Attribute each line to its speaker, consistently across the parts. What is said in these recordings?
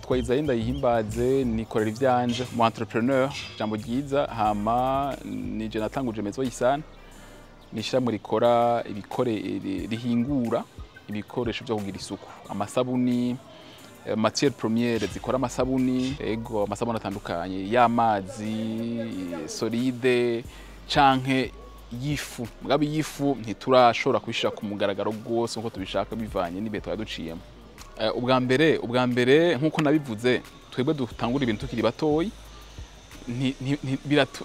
Speaker 1: Nitwa Isaie Ndayihimbaze, nikorera ivyanje mu entrepreneur, ijambo ryiza. Hama nije natanguje Maison Isana, nishirahamwe rikora ibikore, rihingura ibikoresho vyo kugira isuku, amasabuni, matière première zikora amasabuni, ego, amasabuni atandukanye y'amazi solide canke y'ifu. Mugabo y'ifu ntiturashobora kubishira ku mugaragaro rwose nkuko tubishaka, bivanye n'ibihe twari duciyemo. Ubwa mbere nkuko nabivuze, twebwe dutangura ibintu tukiri batoyi,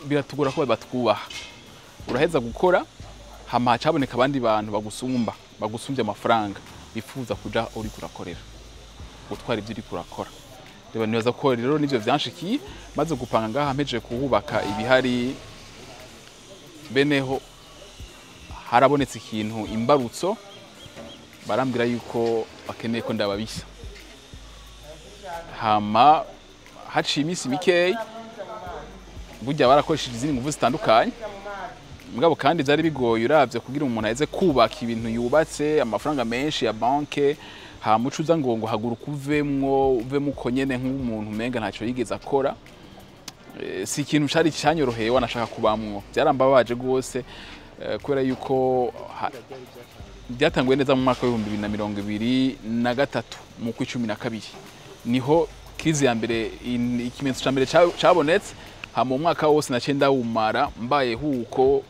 Speaker 1: biratugora ko batwubaha. Uraheza gukora, hama hacaboneka abandi bantu bagusumba, bagusumbya amafaranga, bifuza kuja uriko urakorera, gutwara ibyo uriko urakora. Reba, nibaza ko rero nivyo vyanshikiye. Maze gupanga ngaha, mpejeje kuhubaka ibihari, beneho harabonetse ikintu imbarutso, barambwira yuko bakeneye ko ndababisa. Hama haciye iminsi mikeyi, burya barakoresheje izindi nguvu zitandukanye. Mugabo kandi vyari bigoye, uravye kugira umuntu aheze kubaka ibintu yubatse, amafaranga menshi ya banke, hama uca uza ngo haguruka uvemwo, uvemo uko nyene nk'umuntu umenga ntacyo yigeze akora. Si ikintu cari canyoroheye, wanashaka kubamwo. Byarambabaje rwose, kubera yuko byatanguye neza mu mwaka w'2023, mu kwa 12 niho crise ya mbere, ikimenyetso ca mbere cabonetse. Hama umwaka wose naciye ndawumara mbaye huko,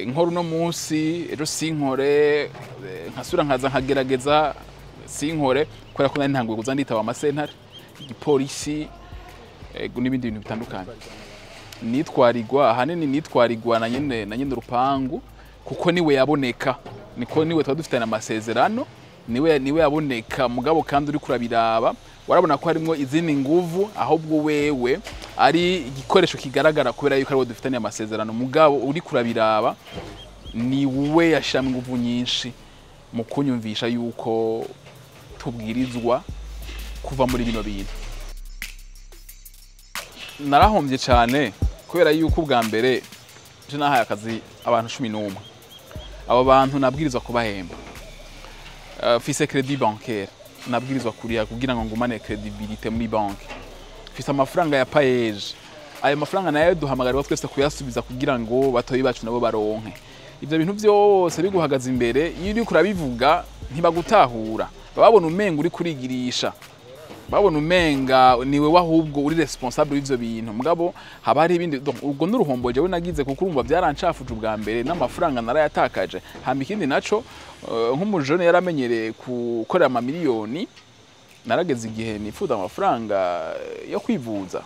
Speaker 1: nkora uno munsi, ejo sinkore, nkasubira nkaza nkagerageza sinkore, kubera ko nari ntanguye kuza nditaba amasentare, igipolisi, n'ibindi bintu bitandukanye. Nitwarirwa ahanini, nitwarirwa na nyene urupangu, kuko niwe yaboneka, niko niwe twari dufitanye amasezerano, niwe yaboneka. Mugabo kandi uri kurabiraba, warabona ko harimwo izindi nguvu, ahubwo wewe ari igikoresho kigaragara kubera yuko ariwe dufitanye amasezerano. Mugabo uri kurabiraba, ni we yashiramwo inguvu nyinshi mu kunyumvisha yuko tubwirizwa kuva muri bino bintu. Narahombye cyane, kubera yuko ubwa mbere je nahaye akazi abantu 11. Abo bantu nabwirizwa kubahemba. Mfise crédit bancaire nabwirizwa kuriha kugira ngo ngumane crédibilité muri banque. Mfise amafaranga ya PAEEJ, ayo mafaranga nayo duhamagarirwa twese kuyasubiza kugira ngo batoyi bacu nabo baronke. Ivyo bintu vyose biguhagaze imbere, iyo uriko urabivuga ntibagutahura, babona umenga uri kurigirisha, babona umenga niwe wahubwo uri responsable w'ivyo bintu. Mugabo haba hari ibindi. Donc, ubwo n'uruhombo jewe nagize, kuko urumva byarancafuje ubwa mbere, n'amafaranga narayatakaje. Hama ikindi naco, nk'umujene yaramenyereye gukorera amamiliyoni, narageze igihe nifuza amafaranga yo kwivuza,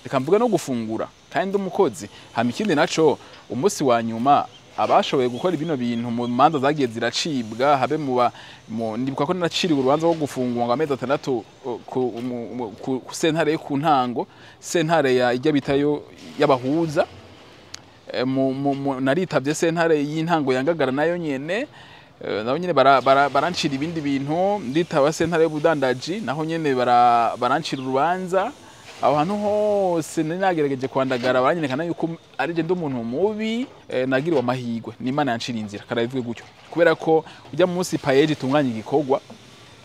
Speaker 1: reka mvuge no gufungura, kandi ndi umukozi. Hama ikindi naco, umunsi wa nyuma abashoboye gukora bino bintu mu manza zagiye ziracibwa, habe mu ba ndibuka ko naraciriwe urubanza rwo gufungwa ngo amezi 6, ku sentare yo ku ntango, sentare ya ijya bitayo y'abahuza. Naritavye sentare y'intango ya Ngagara, nayo nyene, naho nyene barancira ibindi bintu. Nditaba sentare y'ubudandaji, naho nyene barancira urubanza. Aho hantu hose nari nagerageje kwandagara, baranyereka yuko ari je ndi umuntu mubi. Nagiriwe amahirwe n'Imana yancira inzira, karabivuge gutyo, kubera ko ujya munsi PAEEJ itunganya igikorwa,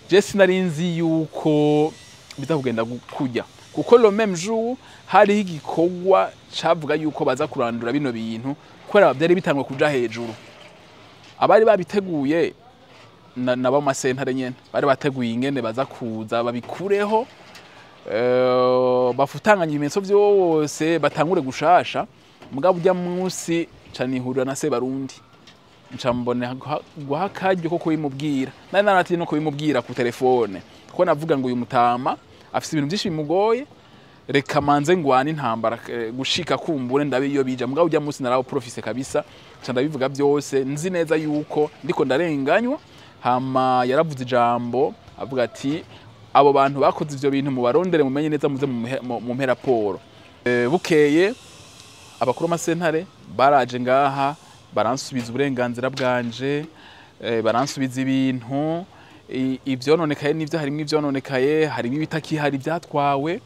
Speaker 1: je sinari nzi yuko biza kugenda kujya, kuko le même jour hariho igikorwa cavuga yuko baza kurandura bino bintu, kubera byari bitangwe kuja hejuru. Abari babiteguye nabo masentare nyene bari bateguye ingene baza kuza babikureho, bafutanganya ibimenyetso vyose, batangure gushasha. Mugabo ujya munsi ca nihurira na Sebarundi, nca mbona guha akaryo ko kubimubwira. Nari naratiye no kubimubwira ku telefone, kuko navuga ngo uyu mutama afise ibintu vyinshi bimugoye, reka manze ngwane intambara, gushika kumbure ndabe iyo bija. Mugabo ujya munsi narawo profise kabisa, nca ndabivuga byose, nzi neza yuko ndiko ndarenganywa. Hama yaravuze ijambo, avuga ati: "Abo bantu bakoze ivyo bintu mubarondere, mumenye neza, muze mumpe raporo." Bukeye abakuru b'amasentare baraje ngaha, baransubiza uburenganzira bwanje, baransubiza ibintu ivyononekaye n'ivyo, harimwo ivyononekaye, harimwo ibitakihari vyatwawe.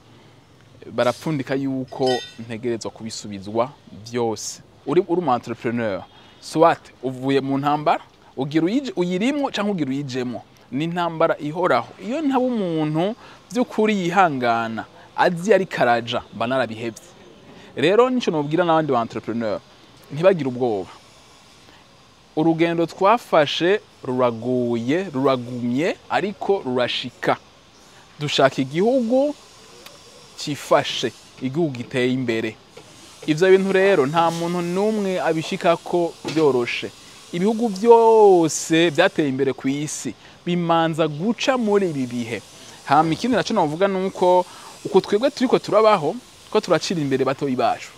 Speaker 1: Barapfundika yuko ntegerezwa kubisubizwa byose. Uri umu entrepreneur, soit uvuye mu ntambara ugira uyirimwo canke ugira uyijemwo. Ni intambara ihoraho. Iyo ntaba umuntu by'ukuri yihangana, azi ariko araja, mba narabihevye. Rero nico nobwira n'abandi ba entrepreneur, ntibagire ubwoba. Urugendo twafashe ruragoye, ruragumye, ariko rurashika. Dushaka igihugu cifashe, igihugu giteye imbere. Ivyo bintu rero nta muntu n'umwe abishikako byoroshe. Ibihugu byose byateye imbere ku isi bimanza guca muri ibi bihe. Hama ikindi naco novuga nuko uko twebwe turiko turabaho, ko turacira imbere batoyi bacu,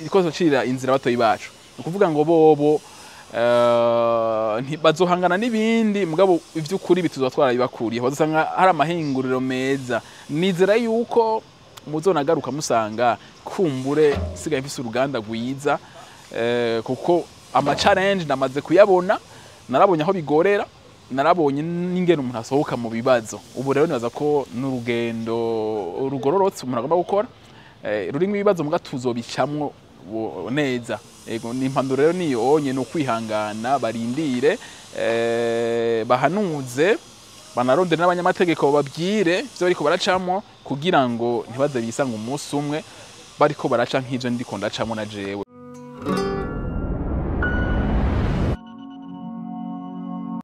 Speaker 1: ko turacira inzira batoyi bacu, ni ukuvuga ngo bobo bazohangana n'ibindi, mugabo ivy'ukuri bituzoba twarabibakuriye, bazosanga hari amahinguriro meza. Nizera yuko muzonagaruka musanga kumbure sigaye mfise uruganda rwiza, kuko ama challenge ndamaze kuyabona, narabonye aho bigorera, narabonye n'ingene umuntu asohoka mu bibazo. Ubu rero nibaza ko n'urugendo rugororotse umuntu agomba gukora, rurimo ibibazo, muga tuzobicamwo neza. Ego, ni impanuro rero niyo onye, ni ukwihangana, barindire, bahanuze, banarondere n'abanyamategeko bababwire ivyo bariko baracamwo, kugira ngo ntibaze bisange umunsi umwe bariko baraca nk'ivyo ndiko ndacamwo na jewe.